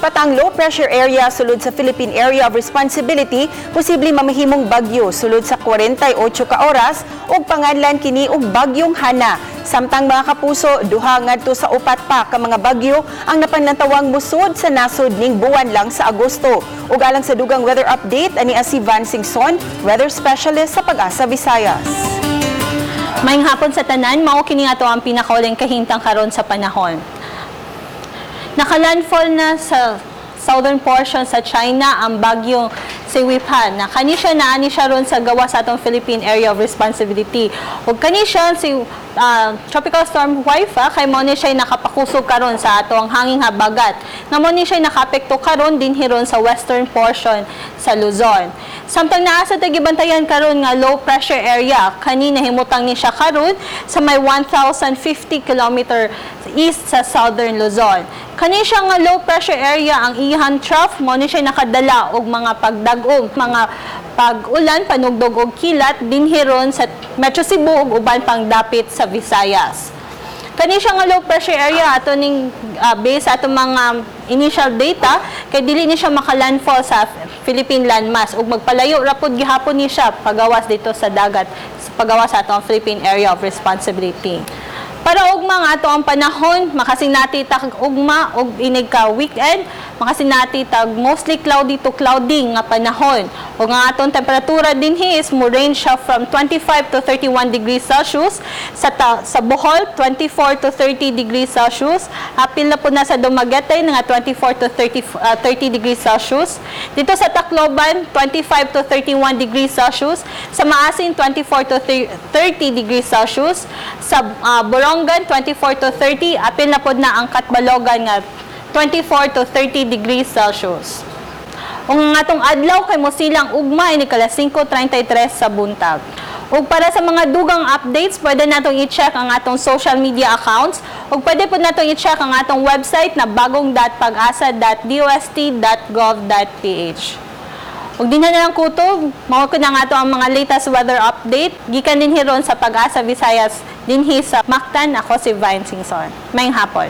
Patang low pressure area sulod sa Philippine Area of Responsibility posible mamahimong bagyo sulod sa 48 ka oras ug panganlan kini og Bagyong Hana. Samtang, mga kapuso, duha ngadto sa upat pa ka mga bagyo ang napanlantawang musod sa nasod ning buwan lang sa Agosto. Ug alang sa dugang weather update, ani si Van Singson, weather specialist sa Pag-asa Visayas. Maayong hapon sa tanan, mao kini ato ang pinakauling kahimtang karon sa panahon. Nakalandfall na sa southern portion sa China ang bagyong si Wipha na kani siya naani siya ron sa gawas sa atong Philippine Area of Responsibility. Ug kani siya si Tropical Storm Wipha kay mao ni siya nakapakusog karon sa atong hanging habagat. Nga mao ni siya nakaapekto karon dinhi ron sa western portion sa Luzon. Samtang naa sa gibantayan karon nga low pressure area, kani nahimutang ni siya karon sa may 1,050 kilometer east sa southern Luzon. Kani siya nga low pressure area, ang iyang trough mao ni siya nakadala og mga pagdag-om, mga pag-ulan, panugdog og kilat dinhi ron sa Metro Cebu ug uban pang dapit sa Visayas. Kani siya nga low pressure area, ato ning base sa atong mga initial data, kay dili ni siya makalandfall sa Philippine landmass ug magpalayo ra pud gihapon ni siya pagawas dito sa dagat, sa pagawas sa atong Philippine Area of Responsibility. Para ugma nga ato ang panahon, makasinati tag ugma ug inig ka weekend, makasinati tag mostly cloudy to cloudy nga panahon. Ug ang atong temperatura dinhi is mo range siya from 25 to 31 degrees Celsius, sa Bohol 24 to 30 degrees Celsius, apil na po na sa Dumaguete nga 24 to 30 degrees Celsius. Dito sa Tacloban 25 to 31 degrees Celsius, sa Maasin 24 to 30 degrees Celsius, sa Borongan 24 to 30, apil na pod na ang Catbalogan nga 24 to 30 degrees Celsius. Ug ang atong adlaw kay mosilang ugma inig alas 5:33 sa buntag. Ug para sa mga dugang updates, pwede natong i-check ang atong social media accounts ug pwede pud natong i-check ang atong website na bagong.pagasa.dost.gov.ph. Ug dinha na lang kutob, mao ko na nga ato ang mga latest weather update. Gikan dinhi ron sa Pag-asa Visayas, dinhi sa Mactan, ako si Vine Singson. Maayong hapon.